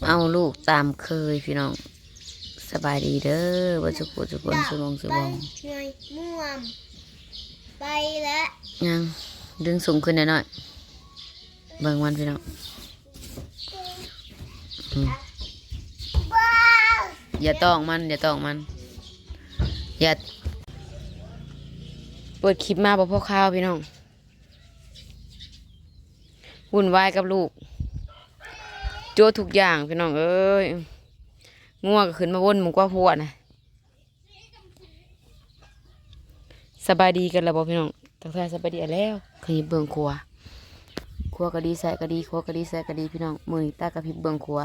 ເອົາລູກຕາມເຄີຍພີ່ນ້ອງ. ສະບາຍດີເດີ ເບິດສຸຂູສຸຄົນ ສຸໝ່ອງສຸບ່ອນ. ໄປ ໄປແລ້ວ ຍັງ ດຶງສູງຂຶ້ນໜ້ອຍໆ. ເບິ່ງມັນພີ່ນ້ອງ. ອືມ ຢ່າຕ້ອງມັນ ຢ່າຕ້ອງມັນ. ຢ່າ ເປີດຄລິບມາບໍ່ພໍຄາວພີ່ນ້ອງ. ວຸ່ນວາຍກັບລູກ ໂຈະທຸກຢ່າງພີ່ນ້ອງເອີຍ. ງົວກໍຂຶ້ນມາວົນໝູ່ກວ່າພົວນະ. ສະບາຍດີກັນແລ້ວບໍ່ພີ່ນ້ອງ? ທັກທາຍສະບາຍດີແລ້ວ. ຂະຫຍິບເບິ່ງຂົວ ຂົວກະດີ ຊ້າຍກະດີ ຂົວກະດີ ຊ້າຍກະດີພີ່ນ້ອງ. ມື້ນີ້ຕາກະພິບເບິ່ງຂົວ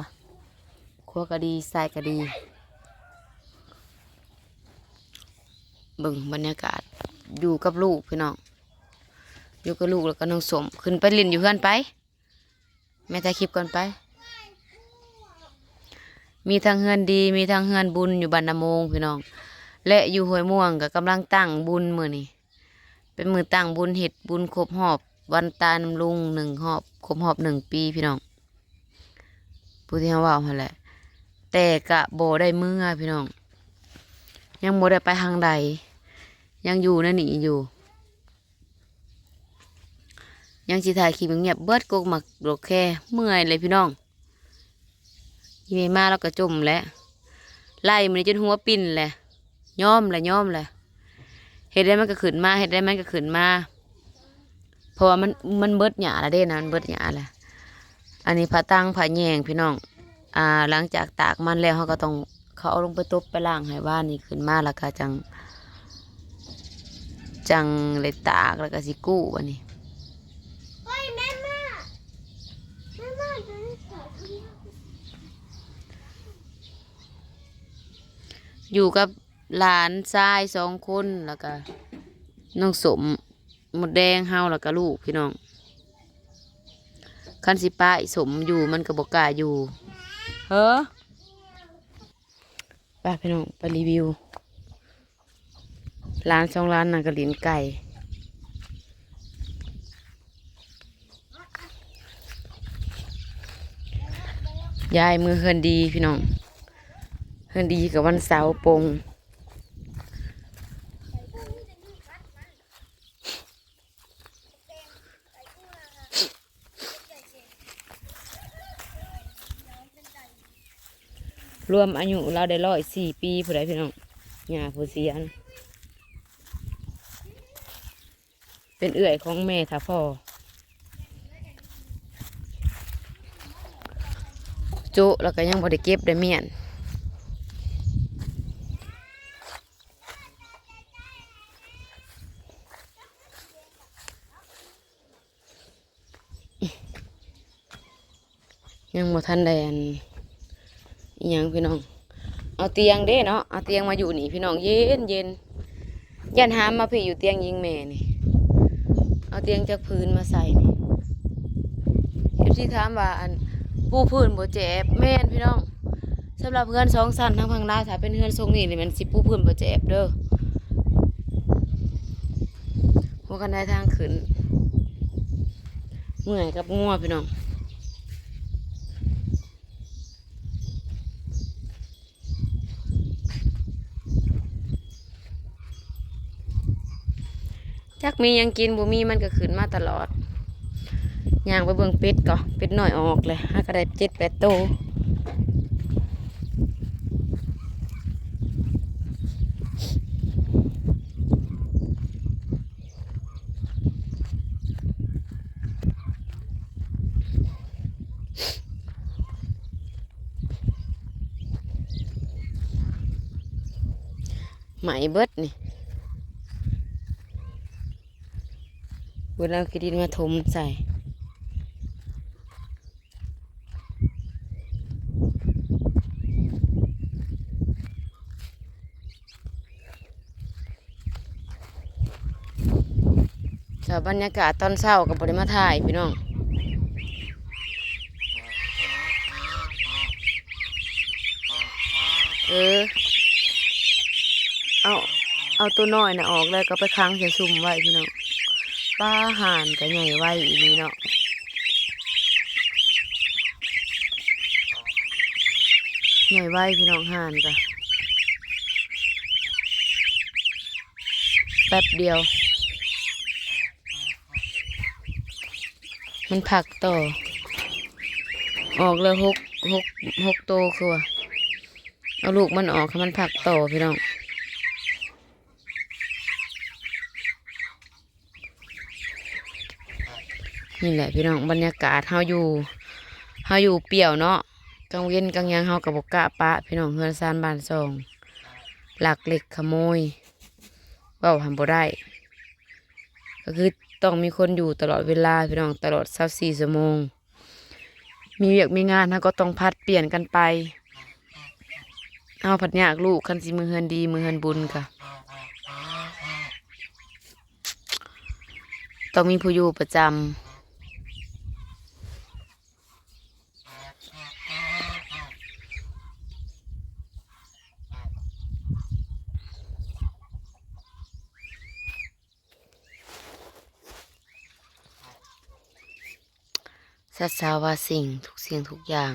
ຂົວກະດີ ຊ້າຍກະດີ. ເບິ່ງບັນຍາກາດ ຢູ່ກັບລູກພີ່ນ້ອງ ຢູ່ກັບລູກແລ້ວກໍນ້ອງສົມ. ຂຶ້ນໄປຫຼິ້ນຢູ່ເຮືອນໄປ. ແມ່ຖ່າຍຄລິບກ່ອນໄປ. ມີທັງເຮືອນດີ ມີທັງເຮືອນບຸນຢູ່ບ້ານນາໂມງພີ່ນ້ອງ ແລະ ຢູ່ຫ້ວຍມ່ວງກໍກຳລັງຕັ້ງບຸນ. ມື້ນີ້ເປັນມື້ຕັ້ງບຸນ ເຮັດບຸນຄົບຮອບວັນຕາຍນຳລຸງ ໜຶ່ງຮອບ ຄົບຮອບໜຶ່ງປີພີ່ນ້ອງ. ຜູ້ທີ່ເຮົາເວົ້າຫັ້ນແຫຼະ ແຕ່ກະບໍ່ໄດ້ເມືອພີ່ນ້ອງ ຍັງບໍ່ໄດ້ໄປທາງໃດ ຍັງຢູ່ໃນນີ້ຢູ່. ຍັງຊິຖ່າຍຄລິບງຽບເບິດ ກົກໝາກດອກແຄ ເມື່ອຍເລີຍພີ່ນ້ອງ. ອີແມ່ມາລາວກໍຈົ່ມແຫຼະ ໄລ່ມື້ນີ້ຈົນຫົວປິ່ນແຫຼະ. ຍອມແຫຼະ ຍອມແຫຼະ ເຮັດໄດ້ມັນກໍຂຶ້ນມາ ເຮັດໄດ້ມັນກໍຂຶ້ນມາ. ເພາະວ່າມັນ ມັນເບິດຫຍ້າລະເດ້ນະ ມັນເບິດຫຍ້າລະ. ອັນນີ້ຜ້າຕັງຜ້າແຍງພີ່ນ້ອງ. ອ່າ ຫຼັງຈາກຕາກມັນແລ້ວ ເຮົາກໍຕ້ອງ ເຂົາເອົາລົງໄປຕົບໄປລ້າງໃຫ້ວານນີ້ ຂຶ້ນມາແລ້ວກໍຈັ່ງ ຈັ່ງໄດ້ຕາກ ແລ້ວກໍຊິກູ້ບາດນີ້. ຢູ່ກັບຫຼານຊາຍສອງຄົນ ແລ້ວກໍນ້ອງສົມ ມົດແດງເຮົາ ແລ້ວກໍລູກພີ່ນ້ອງ. ຄັນຊິປະສົມຢູ່ ມັນກໍບໍ່ກ້າຢູ່. ເຮີ ໄປພີ່ນ້ອງ ໄປຣີວິວ. ຫຼານສອງຫຼານນັ້ນກໍຫຼິ້ນໄກ່. ຍ້າຍເມືອເຮືອນດີພີ່ນ້ອງ. ເຮືອນດີກໍວັນເສົາປົງ. ລວມອາຍຸລາວໄດ້ຮ້ອຍສີ່ປີພຸ້ນໃດ໋ພີ່ນ້ອງ. ຍ່າຜູ້ເສຍນະ ເປັນເອື້ອຍຂອງແມ່ຖ້າພໍ່. ໂຈະແລ້ວກໍຍັງບໍ່ໄດ້ເກັບໄດ້ມ້ຽນ. ຍັງບໍ່ທັນໄດ້ອັນ ອີ່ຫຍັງພີ່ນ້ອງ. ເອົາຕຽງເດ້ເນາະ ເອົາຕຽງມາຢູ່ນີ້ພີ່ນ້ອງ ເຢັນໆ. ຢ້ານຫາມມາພີ້ຢູ່ຕຽງຍິງແມ່ນີ້ ເອົາຕຽງຈັກຜືນມາໃສ່ນີ້. ເອັຟຊີຖາມວ່າ ອັນ ປູພື້ນບໍ່ແຈບ? ແມ່ນພີ່ນ້ອງ. ສຳລັບເຮືອນສອງຊັ້ນທາງຝັ່ງລາວ ຖ້າເປັນເຮືອນຊົງນີ້ນີ້ແມ່ນຊິປູພື້ນບໍ່ແຈບເດີ. ຫົວຄັນໄດທາງຂຶ້ນ ເມື່ອຍກັບງົວພີ່ນ້ອງ. ຈັກມີຫຍັງກິນ ບໍ່ມີມັນກໍຂຶ້ນມາຕະຫຼອດ. ຍ່າງໄປເບິ່ງເປັດກ່ອນ ເປັດນ້ອຍອອກແລ້ວ ຫາກໍໄດ້ເຈັດແປດໂຕ. ໄໝ້ເບິດນີ້ ເພິ່ນເອົາຂີ້ດິນມາຖົມໃສ່. ສະ ບັນຍາກາດຕອນເຊົ້າກໍບໍ່ໄດ້ມາຖ່າຍພີ່ນ້ອງ. ເອີ ເອົາ ເອົາໂຕນ້ອຍນະອອກແລ້ວກໍໄປຂັງໃສ່ຊຸ່ມໄວ້ພີ່ນ້ອງ. ປາ ຫ່ານກໍໃຫຍ່ໄວອີ່ຫຼີເນາະ. ໃຫຍ່ໄວພີ່ນ້ອງ ຫ່ານກະແປັບດຽວ ມັນຟັກຕໍ່ ອອກແລ້ວຫົກ ຫົກ ຫົກໂຕ ຄືວ່າເອົາລູກມັນອອກໃຫ້ມັນຟັກຕໍ່ພີ່ນ້ອງ. ນີ້ແຫຼະພີ່ນ້ອງ ບັນຍາກາດເຮົາຢູ່ ເຮົາຢູ່ປ່ຽວເນາະ ກາງເວັນກາງຫຍັງເຮົາກໍບໍ່ກະປະພີ່ນ້ອງ ເຮືອນຊານບ້ານຊ່ອງ ລັກເລັກຂະໂມຍ ເວົ້າຫັ້ນບໍ່ໄດ້ ກໍຄືຕ້ອງມີຄົນຢູ່ຕະຫຼອດເວລາພີ່ນ້ອງ ຕະຫຼອດຊາວສີ່ຊົ່ວໂມງ. ມີວຽກມີງານເຮົາກໍຕ້ອງຜັດປ່ຽນກັນໄປ ເຮົາພັດຍາກລູກ ຄັນຊິມື້ເຮືອນດີ ມື້ເຮືອນບຸນກະຕ້ອງມີຜູ້ຢູ່ປະຈຳ. ສັດສາວາສິ່ງ ທຸກສິ່ງທຸກຢ່າງ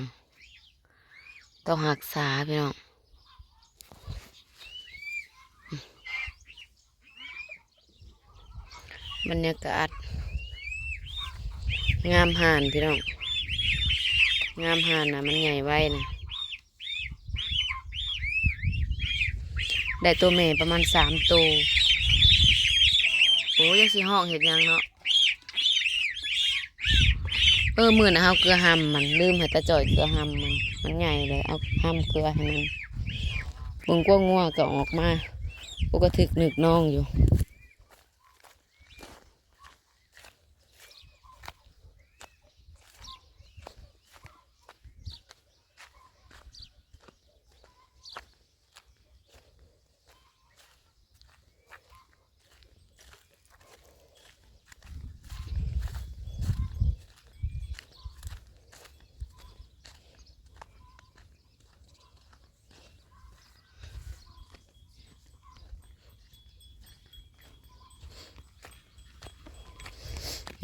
ຕ້ອງຮັກສາພີ່ນ້ອງ. ບັນຍາກາດງາມຫ່ານພີ່ນ້ອງ ງາມຫ່ານນະ ມັນໃຫຍ່ໄວນະ. ໄດ້ໂຕແມ່ປະມານສາມໂຕ. ໂອ້ ຍັງຊິຮ້ອງເຮັດຫຍັງເນາະ. ເອີ ມື້ນະເຮົາເກືອຫ້ຳມັນ ລືມໃຫ້ຕາຈ່ອຍເກືອຫ້ຳມັນ ມັນໃຫຍ່ແລ້ວ ເອົາຫ້ຳເກືອໃຫ້ມັນ. ເບິ່ງກວາງງົວກໍອອກມາ ໂອ້ ກະຖືກນຶກນ້ອງຢູ່.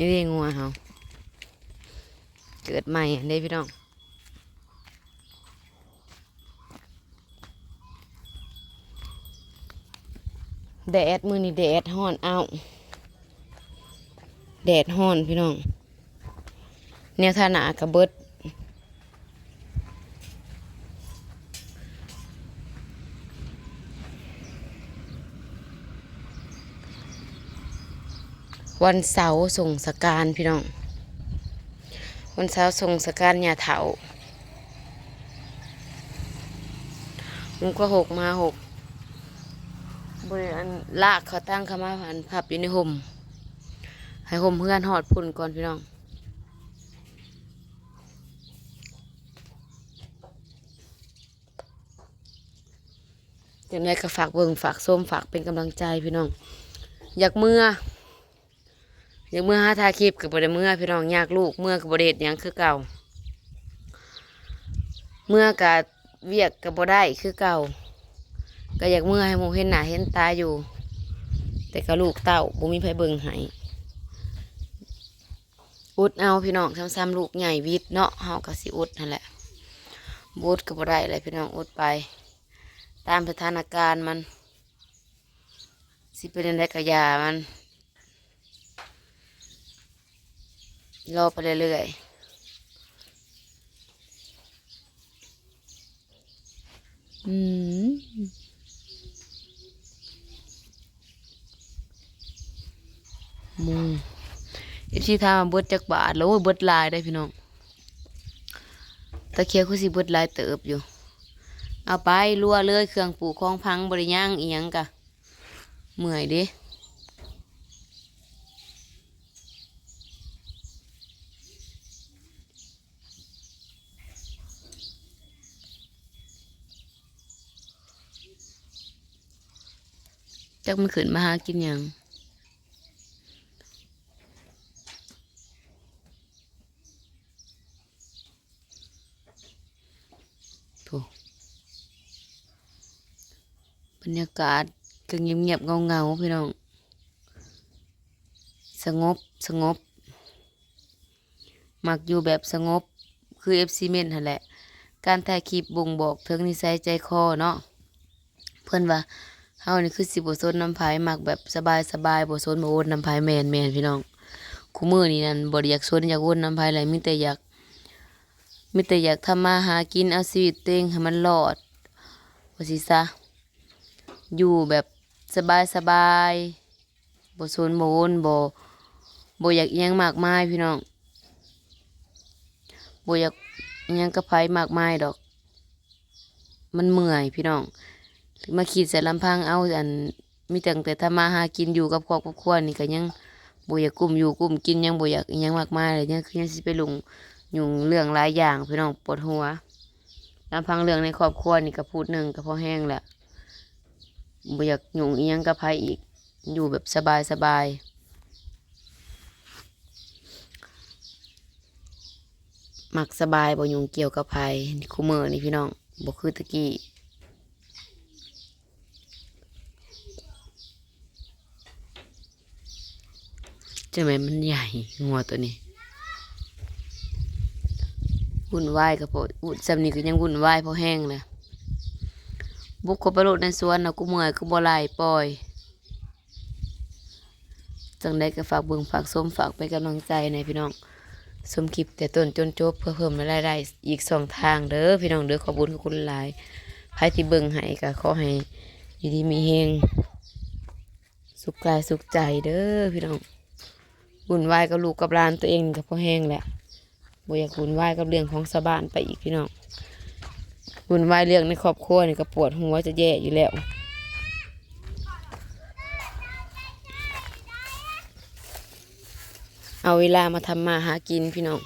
ນີ້ເດ້ ງົວເຮົາເກີດໃໝ່ເດ້ພີ່ນ້ອງ. ແດດ ມື້ນີ້ແດດຮ້ອນ ອ້າວ ແດດຮ້ອນພີ່ນ້ອງ. ແນວທາໜ້າກະເບິດ ວັນເສົາສົ່ງສະການພີ່ນ້ອງ ວັນເສົາສົ່ງສະການຍ່າເຖົ້າ. ມັນກໍຫົກມາຫົກ ບໍ່ໄດ້ອັນ ລາກເຂົາຕັ້ງເຂົ້າມາ ອັນ ພັບຢູ່ໃນຮົ່ມ ໃຫ້ຮົ່ມເຮືອນຮອດພຸ້ນກ່ອນພີ່ນ້ອງ. ຈັ່ງໃດກໍຝາກເບິ່ງ ຝາກຊົມ ຝາກເປັນກຳລັງໃຈພີ່ນ້ອງ. ຢາກເມືອ ຢາກເມືອຫາຖ່າຍຄລິບກໍບໍ່ໄດ້ເມືອພີ່ນ້ອງ ຍາກລູກ ເມືອກໍບໍ່ໄດ້ເຮັດຫຍັງຄືເກົ່າ ເມືອກໍວຽກກໍບໍ່ໄດ້ຄືເກົ່າ ກໍຢາກເມືອໃຫ້ໝູ່ເຫັນໜ້າເຫັນຕາຢູ່ ແຕ່ກໍລູກເຕົ້າບໍ່ມີໃຜເບິ່ງໃຫ້ ອົດເອົາພີ່ນ້ອງ ສ່ຳໆລູກໃຫຍ່ວິດເນາະ ເຮົາກໍຊິອົດຫັ້ນແຫຼະ ບໍ່ອົດກໍບໍ່ໄດ້ແຫຼະພີ່ນ້ອງ ອົດໄປຕາມສະຖານະການມັນ ຊິເປັນຈັ່ງໃດກໍຢ່າມັນ ລໍໄປເລື້ອຍໆ. ອືມ ໝູ່ ເອັຟຊີ ຖາມວ່າເບິດຈັກບາດ? ໂອ້ຍ ເບິດຫຼາຍເດ້ພີ່ນ້ອງ ຕາຂຽວຄືຊິເບິດຫຼາຍເຕີບຢູ່ ເອົາໄປລົວເລີຍ ເຄື່ອງປູຂອງຝັງບໍ່ໄດ້ຍັງອີ່ຫຍັງກະ ເມື່ອຍເດ້ ຈັກມັນຂຶ້ນມາຫາກິນຫຍັງ. ໂອ້ ບັນຍາກາດກໍງຽບໆເຫງົາໆ ພີ່ນ້ອງ ສະຫງົບ ສະຫງົບ ມັກຢູ່ແບບສະຫງົບ ຄືເອັຟຊີເມັ້ນຫັ້ນແຫຼະ ການຖ່າຍຄລິບບົ່ງບອກເຖິງນິໄສໃຈຄໍເນາະ. ເພິ່ນວ່າເຮົານີ້ຄືຊິບໍ່ສົນນຳໃຜ ມັກແບບສະບາຍໆ ບໍ່ສົນບໍ່ວົນນຳໃຜ. ແມ່ນໆ ພີ່ນ້ອງ, ຄູ່ມື້ນີ້ນັ້ນບໍ່ໄດ້ຢາກສົນຢາກວົນນຳໃຜແຫຼະ ມີແຕ່ຢາກ ມີແຕ່ຢາກທຳມາຫາກິນ ເອົາຊີວິດຕົວເອງໃຫ້ມັນລອດ ວ່າຊີ້ຊະ, ຢູ່ແບບສະບາຍໆ ບໍ່ສົນບໍ່ວົນ ບໍ່ ບໍ່ຢາກອີ່ຫຍັງມາກມາຍພີ່ນ້ອງ, ບໍ່ຢາກອີ່ຫຍັງກັບໃຜມາກມາຍດອກ. ມັນເມື່ອຍພີ່ນ້ອງ, ມາຄິດໃສ່ລຳພັງເອົາ ອັນ ມີຕັ້ງແຕ່ທຳມາຫາກິນ ຢູ່ກັບຄອບກັບຄົວນີ້ກໍຍັງບໍ່ຢາກກຸ້ມຢູ່ກຸ້ມກິນ ຍັງບໍ່ຢາກອີ່ຫຍັງມາກມາຍ ແລ້ວຍັງຄືຍັງຊິໄປຫຍຸ້ງເລື່ອງຫຼາຍຢ່າງພີ່ນ້ອງ ປວດຫົວ. ລຳພັງເລື່ອງໃນຄອບຄົວນີ້ກໍພູດໜຶ່ງກໍພໍແຮງແລ້ວ, ບໍ່ຢາກຫຍຸ້ງອີ່ຫຍັງກັບໃຜອີກ, ຢູ່ແບບສະບາຍໆ ມັກສະບາຍ ບໍ່ຫຍຸ້ງກ່ຽວກັບໃຜ. ຄູ່ມື້ນີ້ພີ່ນ້ອງ ບໍ່ຄືແຕ່ກີ້. ຈັ່ງໃດມັນໃຫຍ່ ງົວໂຕນີ້. ວຸ່ນວາຍກໍພໍ, ວຸ່ນ ຊ່ຳນີ້ກໍຍັງວຸ່ນວາຍພໍແຮງແຫຼະ. ບຸກເຂົ້າໄປໂລດໃນສວນນະ, ກູເມື່ອຍຄືບໍ່ໄລ່ປ່ອຍ. ຈັ່ງໃດກໍຝາກເບິ່ງຝາກຊົມ ຝາກເປັນກຳລັງໃຈແດ່ພີ່ນ້ອງ. ຊົມຄລິບແຕ່ຕົ້ນຈົນຈົບ ເພື່ອເພີ່ມລາຍໄດ້ອີກຊ່ອງທາງເດີພີ່ນ້ອງເດີ. ຂອບຄຸນຂອບຄຸນຫຼາຍ, ໃຜທີ່ເບິ່ງໃຫ້ກໍຂໍໃຫ້ຢູ່ດີມີແຮງ ສຸກກາຍສຸກໃຈເດີພີ່ນ້ອງ. ວຸ່ນວາຍກັບລູກກັບຫຼານຕົວເອງນີ້ກໍພໍແຮງແຫຼະ, ບໍ່ຢາກວຸ່ນວາຍກັບເລື່ອງຂອງຊາວບ້ານໄປອີກພີ່ນ້ອງ. ວຸ່ນວາຍເລື່ອງໃນຄອບຄົວນີ້ກໍປວດຫົວຈະແຍ່ຢູ່ແລ້ວ. ເອົາເວລາມາທຳມາຫາກິນພີ່ນ້ອງ.